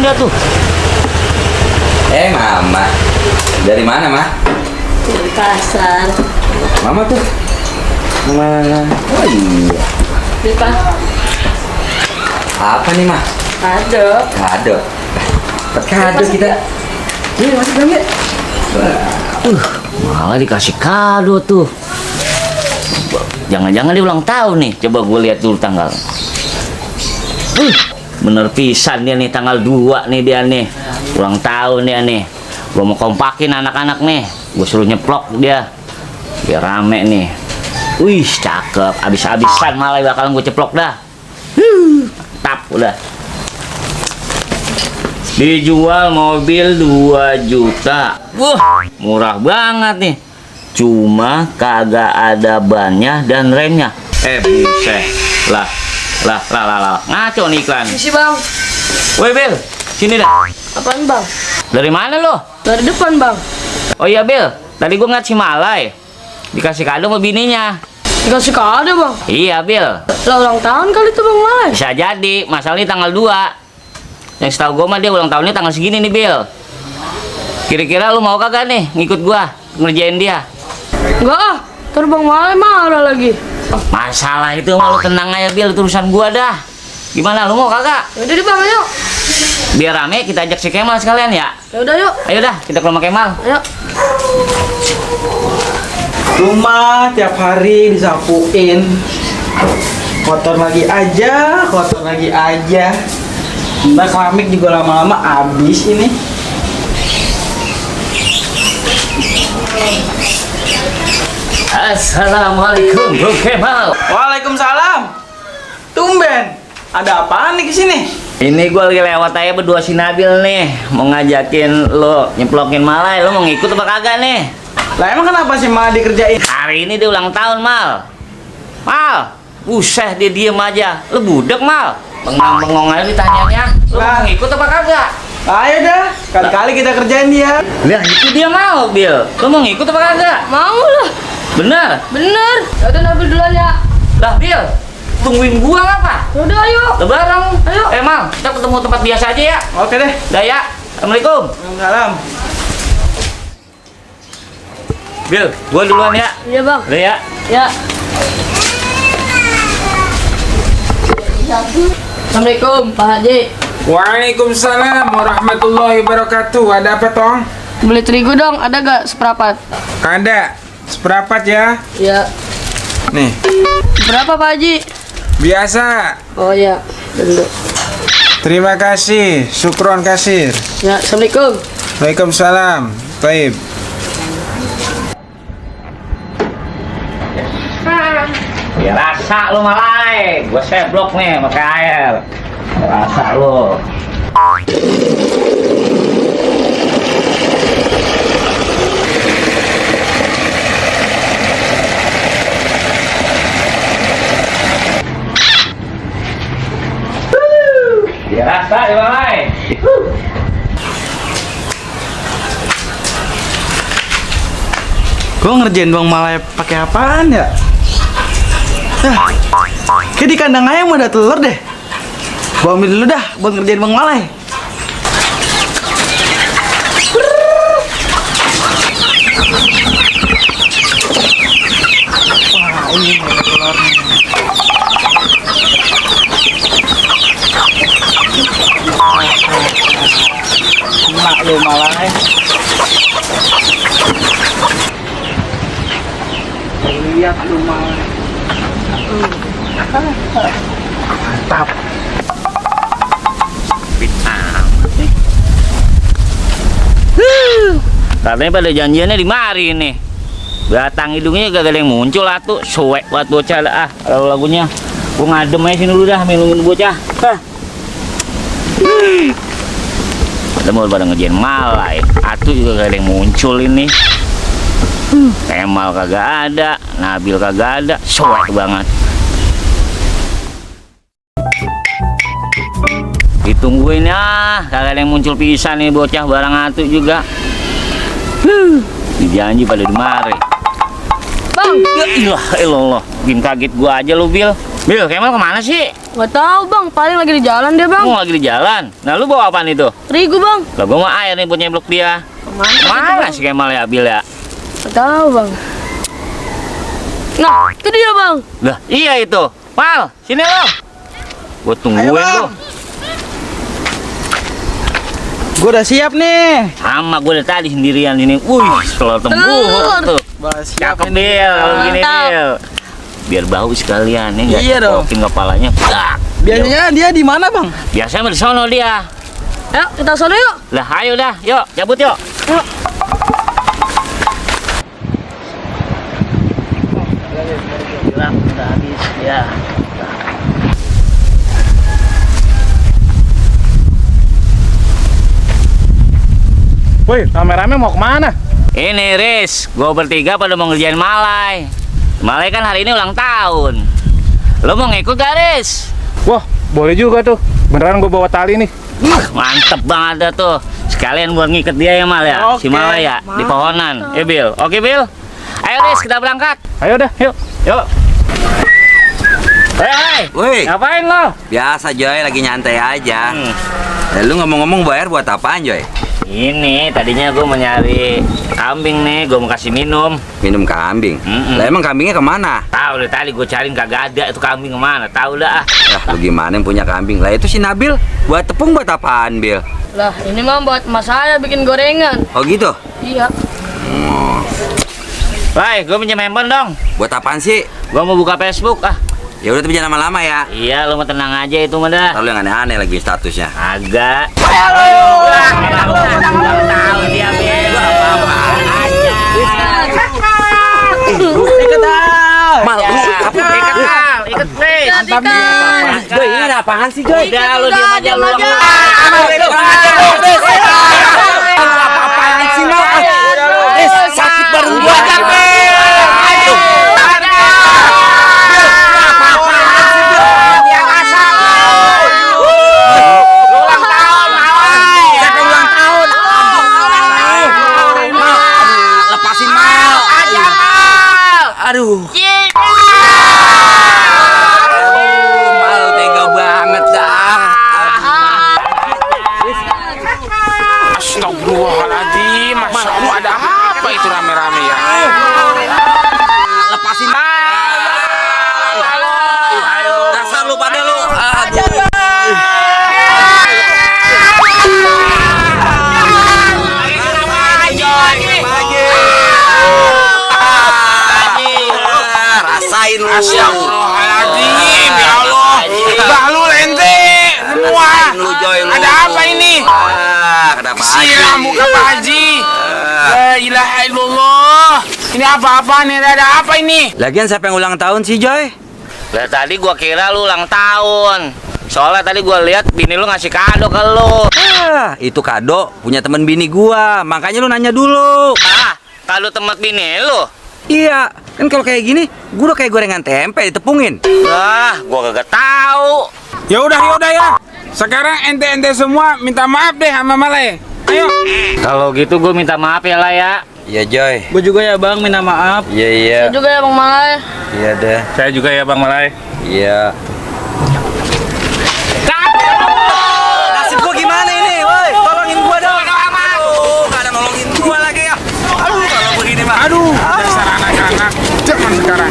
dah tuh. Mama. Dari mana, Ma? Dari pasar. Mama tuh. Mana? Oh iya. Di pasar. Apa nih, Ma? Kado. Kado. Dapat kado kita. Iya, masuk dong ya. Malah dikasih kado tuh. Jangan-jangan dia ulang tahun nih. Coba gue lihat dulu tanggal. Bener pisan dia nih, tanggal 2 nih dia nih. Ulang tahun dia nih. Gue mau kompakin anak-anak nih. Gue suruh nyeplok dia. Biar rame nih. Wih, cakep. Abis-abisan malah bakalan gue ceplok dah. Tap udah. Dijual mobil 2 juta. Wah, murah banget nih. Cuma kagak ada bannya dan remnya. Buset. Lah. Ngaco nih iklan. Isi bang. Woi, Bill. Sini dah. Apaan bang? Dari mana lo? Dari depan bang. Oh iya, Bill. Tadi gua ngeliat si Malai. Dikasih kado sama bininya. Dikasih kado bang. Iya, Bill. Lah ulang tahun kali itu bang Malai. Bisa jadi. Masalahnya tanggal 2. Yang setahu gua mah dia ulang tahunnya tanggal segini nih, Bill. Kira-kira lu mau kagak nih ngikut gua ngerjain dia? Enggak ah. Ntar bang Malai marah lagi. Masalah itu mah lu tenang aja, Bill. Itu urusan gua dah. Gimana, lu mau kagak? Yaudah deh bang, ayo. Biar rame kita ajak si Kemal sekalian ya. Yaudah yuk. Ayo dah, kita ke rumah Kemal. Ayo. Rumah tiap hari disapuin. Kotor lagi aja. Ntar keramik juga lama-lama habis ini. Assalamualaikum, Bro Kemal. Waalaikumsalam. Tumben. Ada apaan nih kesini? Ini gue lagi lewat aja berdua si Nabil nih. Mau ngajakin lo nyeplokin Malai. Lo mau ngikut apa kagak nih? Lah emang kenapa sih malah dikerjain? Hari ini dia ulang tahun, Mal. Mal, buset dia diem aja. Lo budek, Mal. Bengong-bengong aja ditanyanya. Lo mau ngikut apa kagak? Ayo dah, kali-kali kita kerjain dia. Lihat itu dia mau, Bill. Lo mau ngikut apa kagak? Mau lah. Bener? Bener. Yaudah Nabil duluan ya. Lah, Bill. Tungguin gua apa? Yaudah ayo. Lo bareng. Ayo. Mal, kita ketemu tempat biasa aja ya. Oke deh. Dah ya. Assalamualaikum. Waalaikumsalam. Bill, gua duluan ya. Iya bang. Udah ya. Ya. Assalamualaikum Pak Haji. Waalaikumsalam warahmatullahi wabarakatuh. Ada apa, Tong? Beli terigu dong, ada gak seperempat? Ada. Seperempat ya. Ya. Nih, Berapa Pak Haji? biasa. Oh ya. Dulu. Terima kasih. Syukron kasir. Ya. Assalamualaikum. Waalaikumsalam. Baik. Ya rasa lu Malai, gua seblok nih pakai air. Rasa lu. Ya rasa ya Malai. Gua ngerjain Bang Malai pakai apaan ya? Kayak di kandang ayam ada telur deh. Gua ambil dulu dah buat ngerjain Bang Malai. Wah, ini ada telurnya. Enak lu Malai. Lihat lu Malai. Mantap. Katanya pada janjiannya di mari nih. Batang hidungnya gak ada yang muncul atuh. Suwek buat bocah dah lagu-lagunya. Gua ngadem aja sini dulu dah minum bocah. Ada mau pada ngerjain Malai. Atuh juga gak ada yang muncul ini. Kemal kagak ada, Nabil kagak ada, suwek banget. Ditungguin ya, kagak ada yang muncul pisan nih bocah barang atuh juga. Dijanji pada di mari. Bang. Ya ilah, bikin kaget gua aja lu, Bil. Bil, Kemal kemana sih? Nggak tahu bang, paling lagi di jalan dia bang. Mau lagi di jalan. Nah, lu bawa apaan itu? Terigu bang. Lah, gua mau air nih buat nyeblok dia. Mana si Kemal ya, Bil ya? Nggak tahu bang. Nah, itu dia bang. Lah, iya itu. Mal, sini lo. Gua tungguin lu. Gue udah siap nih. Sama gua dari tadi sendirian ini. Wih, telur tembuhuk tuh. Bah, siap Cakep, ini. Bil. Kalau gini, Mantap. Bil. Biar bau sekalian nih, nggak Iya dong. cepokin kepalanya. Plak. Biasanya dia di mana, Bang? Biasanya di sono dia. Ayo kita sono yuk. Lah, ayo dah. Yuk, cabut yuk. Yuk. Bilang udah habis ya. Woi, rame-rame mau kemana? Ini Riz, gue bertiga pada mau ngerjain Malai. Malai kan hari ini ulang tahun. Lo mau ngikut gak, Riz? Wah, boleh juga tuh. Beneran gue bawa tali nih. Mantep banget dah tuh. Sekalian buat ngiket dia ya, Mal ya. Si Oke, Malai ya, di pohonan. Bil. Oke, Bil. Ayo, Riz, kita berangkat. Ayo dah, yuk. Yuk. Hei, Woi, ngapain lo? biasa Joy, lagi nyantai aja. Lu ngomong-ngomong bayar buat apaan Joy? Ini tadinya gue mau nyari kambing nih, gue mau kasih minum. Minum kambing. Lah emang kambingnya kemana? Tahu deh tadi gue cariin kagak ada itu kambing kemana? Tahu dah. Lah lu gimana yang punya kambing? Lah itu si Nabil buat tepung buat apaan Bil? Lah ini mah buat mas saya bikin gorengan. Oh gitu? Iya. Woi, gue pinjam handphone dong. Buat apaan sih? Gue mau buka Facebook ah. Ya udah tapi jangan lama-lama ya. Iya, lo mau tenang aja itu mah dah. Lalu yang aneh-aneh lagi statusnya. Agak. Tahu dia Bil. Apa-apaan aja. Ikut ah. Mal, lu apa? Ikut Riz. Mantap nih. Joy, ini ada apaan sih Joy? Udah lu diam aja lu. Apa-apaan sih Mal? Sakit bareng gua capek. Lepasin Mal. Aduh. Mal tega banget dah. Astagfirullahaladzim, Masya Allah, ada apa itu rame-rame ya? Lepasin Mal. Dasar lu pada lu. Rasain lu. Astagfirullahaladzim, ya Allah. Bahlul ente semua. Rasain lu Joy lu. Ada apa ini? Kenapa Siram muka Pak Haji. La ilaha illallah. Ini apa-apa nih? Ada apa ini? Lagian siapa yang ulang tahun sih Joy? Lah tadi gua kira lu ulang tahun. Soalnya tadi gua lihat bini lu ngasih kado ke lu. Itu kado punya temen bini gua. Makanya lu nanya dulu. Ah, kado temet bini lu. Iya, kan kalau kayak gini, gua udah kayak gorengan tempe ditepungin. Lah, gua kagak tahu. Ya udah ya. Sekarang ente-ente semua minta maaf deh sama Malai. Ayo. Kalau gitu gua minta maaf ya lah ya. Iya Joy. Gue juga ya, Bang, minta maaf. Iya. Saya juga ya Bang Malai. Iya deh. Saya juga ya Bang Malai. Iya. Nasib gua gimana ini? Woi, tolongin gua dong. Aduh, gak ada nolongin gua lagi ya. Aduh, kalau begini mah. Aduh, dasar anak-anak zaman sekarang.